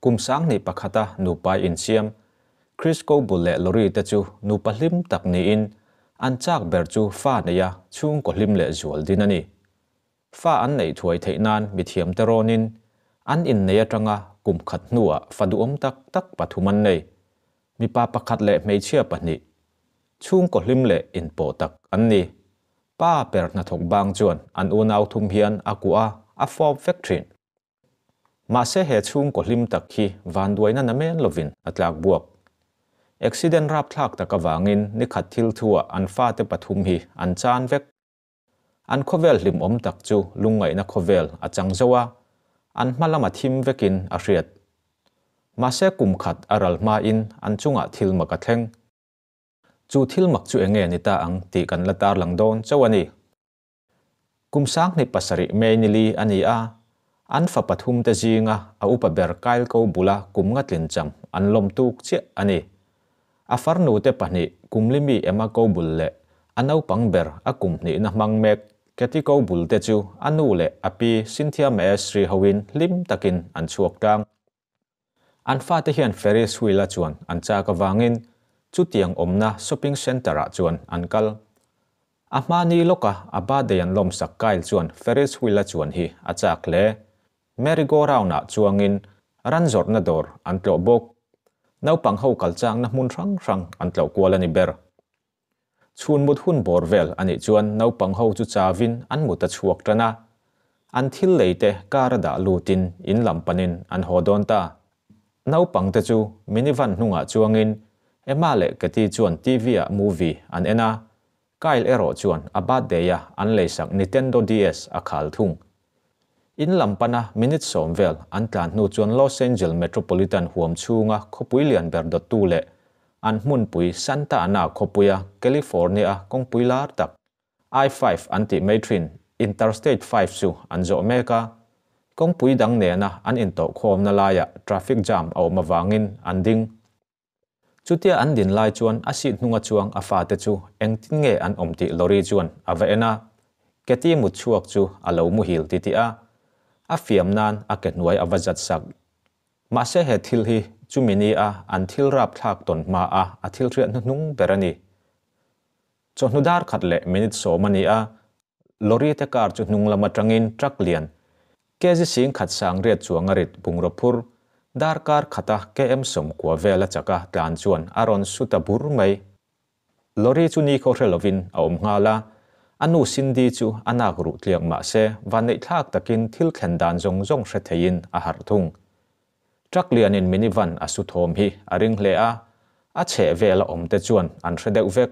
Kum 2001 a nupa insiam Chris Coble leh Lori te chu nupa hlim tak niin an chak ber chu fa neia chhungkaw hlim leh zual din a ni. Fa an neih thuai theih nan mithiam te rawnin an innei atanga kum khat hnuah fa duhawm tak tak pathum an nei. Mipa pakhat leh hmeichhia pahnih. Chhungkaw hlim leh inpawh tak an ni. Pa ber hnathawk bang chuan an unau thum hian a kuah a, a fawp vek thin. Mahse he chhungkaw hlim tak hi vanduaina namen lovin a tlak buak. Accident rapthlak tak avangin nikhat thil thuah an fate pathum hi an chan vek. An khawvel hlimawm tak chu lungngaihna khawvel a chang zo a, an hma lama thim vekin a hriat. Mahse kum khat a ral hmain an chungah thil mak a thleng. Chu thil mak chu enge ni ta ang tih kan la tarlang dawn chauh a ni. Kum 2007 May nili a ni a, an fa pathum te zinga a upa ber Kyle Coble-a kum nga tlin cham an lawm tuk chiah a ni. A farnu te pahnih kum limi Emma Coble leh a naupang ber a kum hnihna hmang mek Katie Coble te chu a nu leh a pi Cynthia Maestri hoin hlim takin an chhuak tlang. An fate hian Ferris wheel-a chuan an chak avangin chutiang awmna shopping centre-ah chuan an kal. A hmani lawka a birthday an lawmsak Kyle chuan Ferris wheel-a chuan hi a chak hle. Merry-go-round-ah chuangin ran zawrhna dawr an tlawh bawk. Naupang ho kal changna hmun hrang hrang an tlawh kual a ni ber. Chhun mut hun bawr vel a nih chuan naupang ho chu chawin an mut a chhuak tan a. An thil lei te car a dah lutin in lam panin an haw dawn ta. Naupang te chu minivan hnungah chuangin Emma leh Katie chuan TV ah movie an en a, Kyle erawh chuan a birthday a an leisak Nintendo DS a khal thung. In lam pana minute 10 vel an tlan hnu chuan Los Angeles Metropolitan huam chhunga khawpui lian ber dawttu leh an hmunpui Santa Ana khawpuia California kawngpui lar tak I-5 an tih mai thin Interstate 5 chu an zawh mek a, kawngpui dang nena an intawh khawmna laiah traffic jam a awm avangin an ding. Chutia an din lai chuan a seat hnunga chuang a fate chu engtin nge an awm tih lorry chuan a va en a, Katie mut chhuak chu a lo muhil titih a, a fiam nan a ke hnuai a va zat sak. Mahse he thil hi chumi ni a an thil rapthlak tawn hma a a thil hriat hnuhnung ber a ni. Chawhnu dar khat leh minute 10 a ni a, lorry te car chu hnung lam atangin truck lian kg 10,100 chuang a rit bungraw phur darkar khata km 90 vel a chaka tlan chuan a rawn su ta bur mai. Lorry chu ni khaw hre lovin a awm nghal a, a nu Cindy chu a nak ruh tliak mahse vanneih thlak takin thil thlen dan zawng zawng hre theiin a harh thung. Truck lianin minivan a su thawm hi a ring hle a, a chheh vel a awm te chuan an hre deuh vek.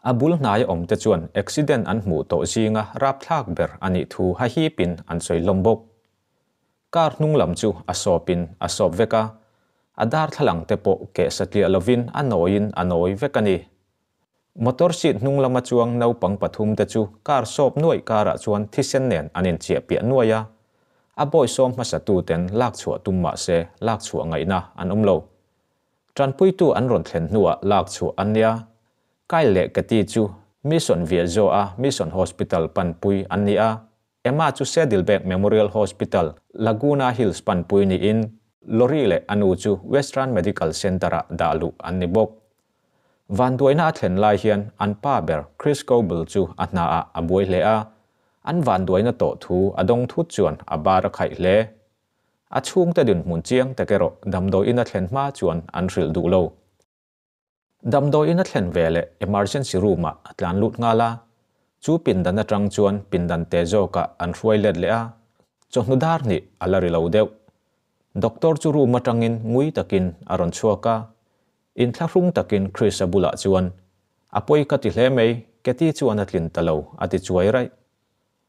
A bul hnai awm te chuan accident an hmuh tawh zinga rapthlak ber a nih thu ha hipin an sawi hlawm bawk. Car hnung lam chu a sawpin a sawp vek a, a darthlalang te pawh keh satliah lovin a nawiin a nawi vek a ni. Motor seat hnung lama chuang naupang pathum te chu car sawp nuaih karah chuan thisen nen an inchiah piah nuai a, a bawi sawm hmasatu ten lak chhuah tum mahse lak chhuah ngaihna an awm lo. Tanpuitu an rawn thlen hnuah lak chhuah an nia. Kyle leh Katie chu Mission Viejo a Mission Hospital panpui an ni a, Emma chu Saddleback Memorial Hospital, Laguna Hills panpui niin Lori leh a nu chu Western Medical Center-ah dah luh an ni bawk. Vanduaina a thlen lai hian an pa ber Chris Coble chu a hnaah a buai hle a, an vanduaina tawh thu a dawng thut chuan a bar a khaih hle. A chhungte dinhmun chiang tak erawh damdawiin a thlen hma chuan an hrilh duh lo. Damdawiin a thlen ve leh emergency room-ah a tlan lut nghal a, chu pindan atang chuan pindan te zawkah an hruai let leh a, chawhnu dar hnih a la ri lo deuh. Doctor chu room atangin ngui takin a rawn chhuak a, inthlahrung takin Chris-a bulah chuan, A pawi ka ti hle mai, Katie chuan a tlin ta lo, a ti chuai raih.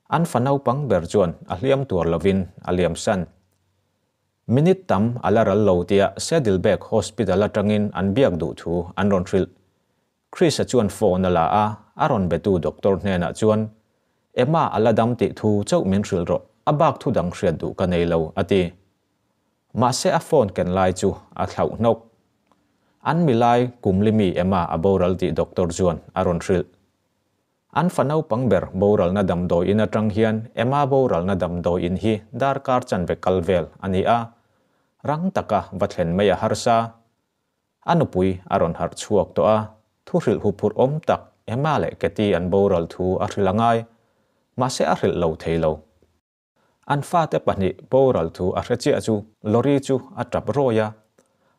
An fa naupang ber chuan a hliam tuar lovin a liam san. Minute tam a la ral lo tia Saddleback Hospital atangin an biak duh thu an rawn hrilh. Chris-a chuan phone a la a, a rawn betu doctor hnenah chuan, Emma a la dam tih thu chauh min hrilh rawh, a bak thu dang hriat duh ka nei lo, a ti. Mahse a phone ken lai chu a thlauh hnawk. An milai kum limi Emma a boral tih doctor chuan a rawn hrilh. An fa naupang ber boralna damdawiin atang hian Emma boralna damdawiin hi darkar chanve kal vel a ni a. Rang taka va thlen mai a harsa. A nupui a rawn harh chhuak tawh a, thu hrilh huphurh awm tak Emma leh Katy an boral thu a hrilh a ngai. Mahse a hrilh lo thei lo. An fate pahnih boral thu a hre chiah chu Lori chu a tap rawi a.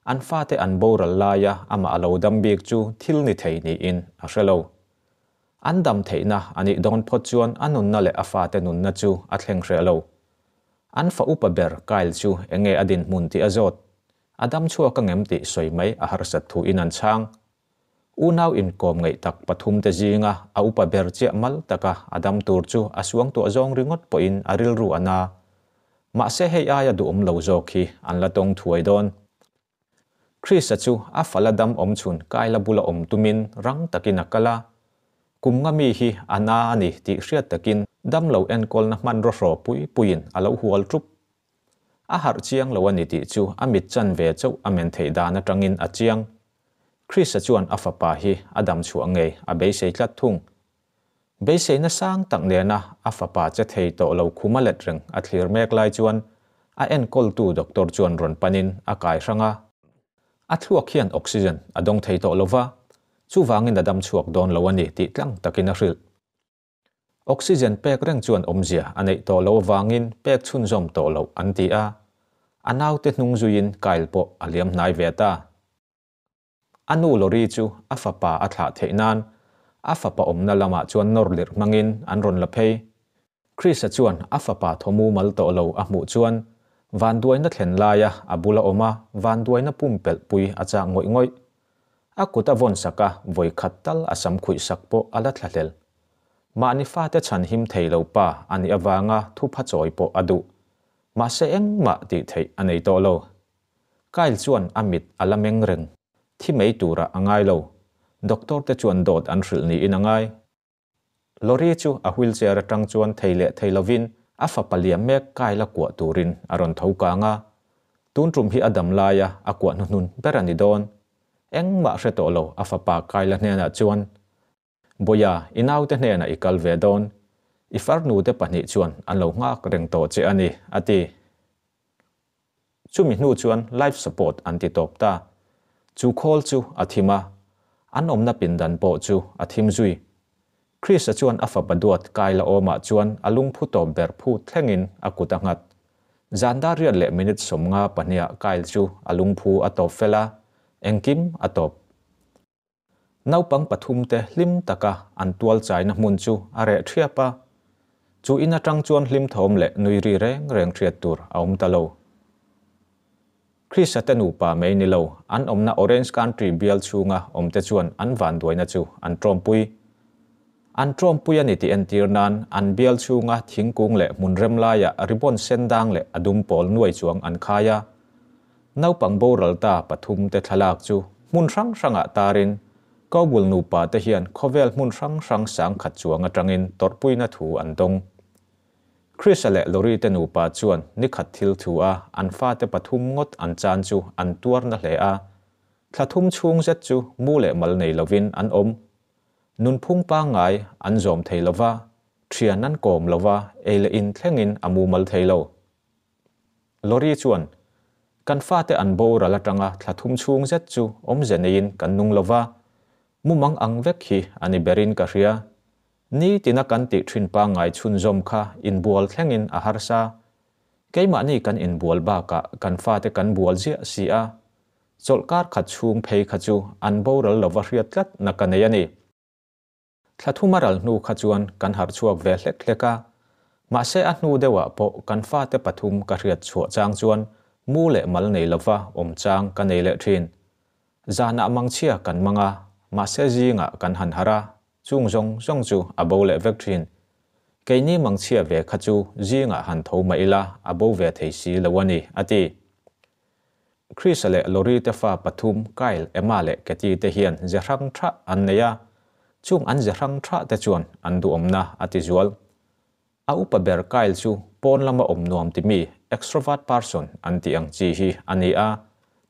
An fate an boral laia amah a lo dam bik chu thil ni thei niin a hre lo. An dam theihna a nih dawn phawt chuan a nunna leh a fate nunna chu a thleng hreh lo. An fa upa ber Kyle chu enge a dinhmun tih a zawt. A dam chhuak angem tih sawi mai a harsat thuin an chhang. Unau inkawm ngaih tak pathumte zinga a upa ber chiah mal taka a dam tur chu a suangtuah zawng ringawt pawhin a rilru a na. Mahse hei aia duhawm lo zawk hi an la tawng thuai dawn. Chris-a chu a fala dam awm chhun Kyle-a bula awm tumin rang takin a kal a. Kum nga mi hi a na a ni tih hriat takin damlo enkawlna hmanraw hraw pui puiin a lo hual ṭup. A harh chiang lo a ni tih chu a mit chan ve chauh a men theih dan atangin a chiang. Chris-a chuan a fapa hi a dam chhuah ngei a beisei tlat thung. Beiseina sang tak nena a fapa che thei tawh lo khum a let reng a thlir mek lai chuan a enkawltu doctor chuan rawn panin a kai hrang a. A thluak hian oxygen a dawng thei tawh lo va, chuvangin a dam chhuak dawn lo a ni tih tlang takin a hrilh. Oxygen pek reng chuan awmzia a neih tawh loh avangin pek chhunzawm tawh loh an ti a, a naute hnung zuiin Kyle pawh a liam hnai ve ta. A nu Lori chu a fapa a thlah theih nan a fapa awmna lamah chuan nawr lirh hmangin an rawn la phei. Chris-a chuan a fapa thawmu mal tawh lo a hmuh chuan vanduaina thlen laia a bula awm a vanduaina pumpelh pui a chak ngawih ngawih. A kut a vawn sak a, vawi khat tal a sam khuih sak pawh a la thla hlel. Mahni fate chhan him thei lo pa a nih avanga thupha chawi pawh a duh. Mahse engmah tih theih a nei tawh lo. Kyle chuan a mit a la meng reng. Thi mai turah a ngai lo. Doctor te chuan dawt an hrilh niin a ngai. Lori chu a wheelchair atang chuan thei leh thei lovin a fapa liam mek Kyle a kuah turin a rawn tho kang a. Tun tum hi a dam laia a kuah hnuhnun ber a ni dawn. Engmah hre tawh lo a fapa Kyle-a hnenah chuan, Bawia, i naute hnenah i kal ve dawn. I farnute pahnih chuan an lo nghak reng tawh che a ni, a ti. Chumi hnu chuan life support an ti tawp ta. Chu khawl chu a thim a, an awmna pindan pawh chu a thim zui. Chris-a chuan a fapa duat Kyle-a awmah chuan a lungphu tawp ber phut thlengin a kut a nghat. Zan dar riat leh minute 50 pahniha Kyle chu a lungphu a tawp fel a, engkim a tawp. Naupang pathumte hlim taka an tual chaina hmun chu a reh ṭhiap a, chu in aṭang chuan hlim thawm leh nui ri reng reng hriat tur a awm ta lo. Chris-a te nupa mai ni lo, an awmna Orange Country bial chhunga awmte chuan an vanduaina chu an ṭawmpui. An ṭawmpui a ni tih entir nan an bial chhunga thingkung leh hmun rem laiah ribbon sen dang leh a dum pawl nuai chuang an khai a. Naupang boral ta pathumte thlalak chu hmun hrang hrangah tarin Cowboy nupa te hian khawvel hmun hrang hrang sangkhat chuang atangin tawrhpuina thu an dawng. Chris-a leh Lori te nupa chuan nikhat thil thu a an fate pathum ngawt an chan chu an tuar na hle a, thla thum chhung zet chu mu leh mal nei lovin an awm. Nunphung pangngai an zawm thei lova, thian an kawm lova, ei leh in thlengin a mumal thei lo. Lori chuan, Kan fate an boral atanga thla thum chhung zet chu awmze neiin kan nung lova, mumang ang vek hi a ni berin ka hria. Ni tina kan tih thin pangngai chhunzawm kha inbual thlengin a harsa. Keimahni kan inbual bakah kan fate kan bual ziah si a, chawlhkar khat chhung phei kha chu an boral lova hriat tlat na ka nei a ni. Thla thum a ral hnu kha chuan kan harh chhuak ve hlek hlek a, mahse a hnu deuhah pawh kan fate pathum ka hriat chhuah chang chuan mu leh mal nei lova awm chang ka nei leh thin. Zanah mangchhia kan mang a, mahse zingah kan han harh a, chung zawng zawng chu a bo leh vek thin. Keini mangchhia ve kha chu zingah han tho mah ila a bo ve thei si lo a ni, a ti. Chris-a leh Lori te fa pathum Kyle, Emma leh Katie te hian ze hrang tha an nei a, chung an ze hrang tha te chuan an duhawmna a ti zual. A upa ber Kyle chu pawn lama awm nuam ti mi, extrovert person, an tih ang chi hi a ni a,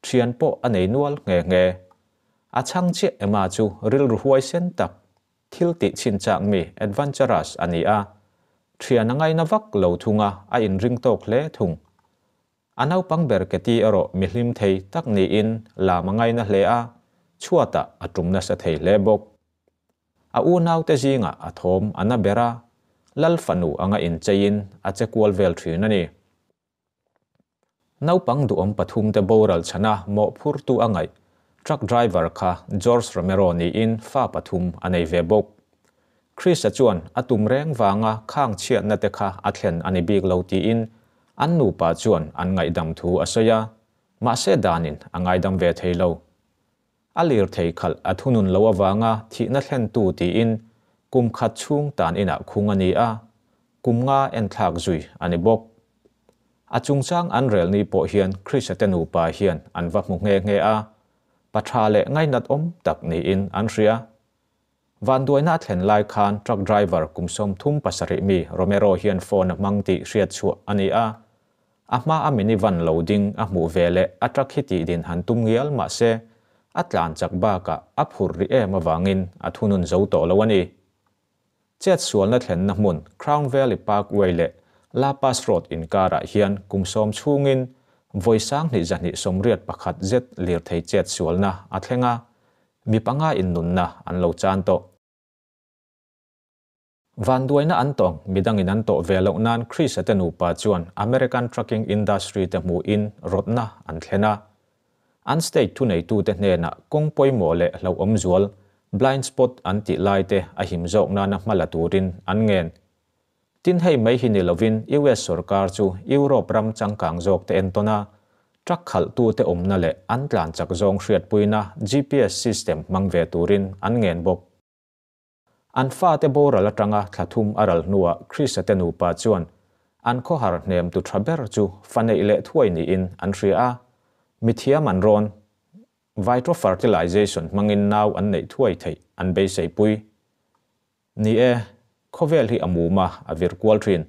thian pawh a nei nual nghe nghe. A chhang chiah Emma chu rilru huaisen tak, thil tih chhinchak mi, adventurous, a ni a, thian a ngaina vak lo thung a, a inring tawk hle thung. A naupang ber Katie erawh mi hlim thei tak niin lam a ngaina hle a, chhuatah a tum nasa thei hle bawk. A unaute zingah a thawm a na ber a, lal fanu anga incheiin a che kual vel thin a ni. Naupang duhawm pathumte boral chhana mawhphurtu a ngaih truck driver kha George Romero niin fa pathum a nei ve bawk. Chris-a chuan a tum reng vanga khang chhiatna te kha a thlen a ni bik lo tiin an nupa chuan an ngaihdam thu a sawi a, mahse danin a ngaidam ve thei lo. A lirthei khalh a thunun lo avanga thihna thlentu tiin kum khat chhung tan inah khung a ni a, kum nga enthlak zui a ni bawk. A chungchang an rel ni pawh hian Chris-a te nupa hian an va hmu nghe nghe a, pa tha leh ngainat awm tak niin an hria. Vanduaina a thlen lai khan truck driver kum 37 mi Romero hian phone a hmang tih hriat chhuah a ni a. A hma a minivan lo ding a hmuh ve leh a truck hi tih din han tum ngial mah se a tlan chak bakah a phur rih em avangin a thunun zo tawh lo a ni. Chet sualna thlenna hmun Crown Valley Parkway leh La Paz Road inkarah hian kum sawm chhungin vawi 2281 zet lirthei chet sualna a thleng a, Mi panga in nunna an lo chan tawh. Vanduaina an tawng, midangin an tawh ve loh nan Chris-a te nupa chuan American trucking industry te hmuhin rawtna an thlen a. An state thuneitute hnenah kawng pawimawh leh hlauhawm zual, blind spot an tih lai te a him zawk nana hma la turin an ngen. Tin hei mai hi ni lovin US sorkar chu Europe ram changkang zawk te entawn a, truck khalhtute awmna leh an tlan chak zawng hriatpuina GPS system hmang ve turin an ngen bawk. An fate boral atanga thla thum a ral hnuah Chris-a te nupa chuan an khawhar hnem tu tha ber chu fa neih leh thuai niin an hria a, mithiam an rawn vitro fertilization hmangin nau an neih thuai theih an beiseipui. Ni e, khawvel hi a mum a, a vir kual thin.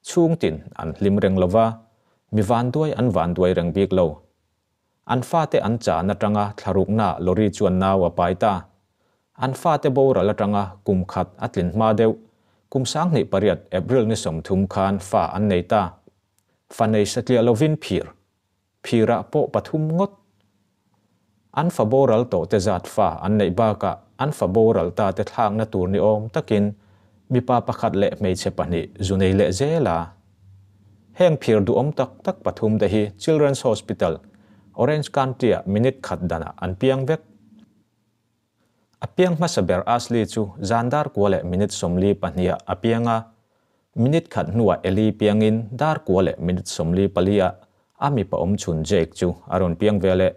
Chhungtin an hlim reng lo va, mi vanduai an vanduai reng bik lo. An fate an chan atanga thlarukna lorry chuan nau a pai ta. An fate boral atanga kum khat a tlin hma deuh, kum 2008 April ni 30 khan fa an nei ta. Fa nei satliah lovin phir. Phirah pawh pathum ngawt. An fa boral tawh te zat fa an neih bakah an fa boral ta te thlakna tur ni awm takin mipa pakhat leh hmeichhe pahnih zu nei leh zel a. Heng phir duhawm tak tak pathum te hi Children's Hospital, Orange County-ah minute khat danah an piang vek. A piang hmasa ber Ashley chu zan dar kua leh minute 42-ah a piang a, minute khat hnuah Ellie piangin dar kua leh minute 44-ah a mipa awm chhun Jake chu a rawn piang ve leh.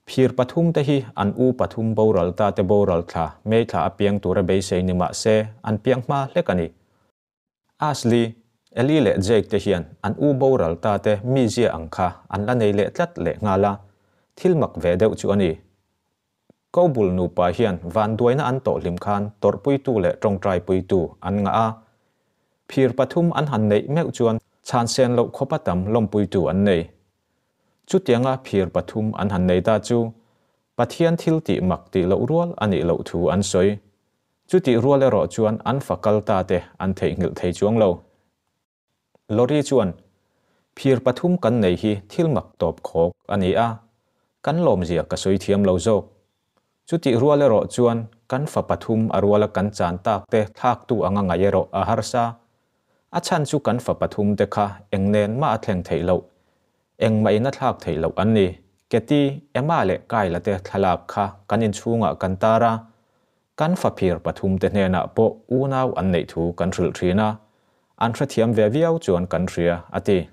Phir pathum te hi an u pathum boral ta te boral thla May thla a piang tura beisei ni mah se an piang hma hlek a ni. Ashley, Ellie leh Jake te hian an u boral ta te mizia ang kha an la nei leh tlat leh nghal a, thil mak ve deuh chu a ni. Kobul nupa hian vanduaina an tawh hlim khan tawrhpuitu leh tawngtaipuitu an ngah a. Phir pathum an han neih meuh chuan chhan sen loh khawpa tam lawmpuitu an nei. Chutianga phir pathum an han nei ta chu Pathian thil tih mak tih loh rual a nih loh thu an sawi. Chutih rual erawh chuan an fa kal ta te an theihnghilh thei chuang lo. Lorry chuan, Phir pathum kan nei hi thil mak tawp khawk a ni a, kan lawmzia ka sawi thiam lo zawk. Chutih rual erawh chuan kan fa pathum a ruala kan chan tak te thlaktu anga ngaih erawh a harsa. A chhan chu kan fa pathum te kha eng nen mah a thleng theih loh, engmah in a thlak theih loh an ni. Keti, Emma leh Kyle-a te thlalak kha kan inchhungah kan tar a, Kan faphir pathum te hnenah pawh unau an neih thu kan hrilh thin a, an hrethiam ve viau chuan kan hria, a ti.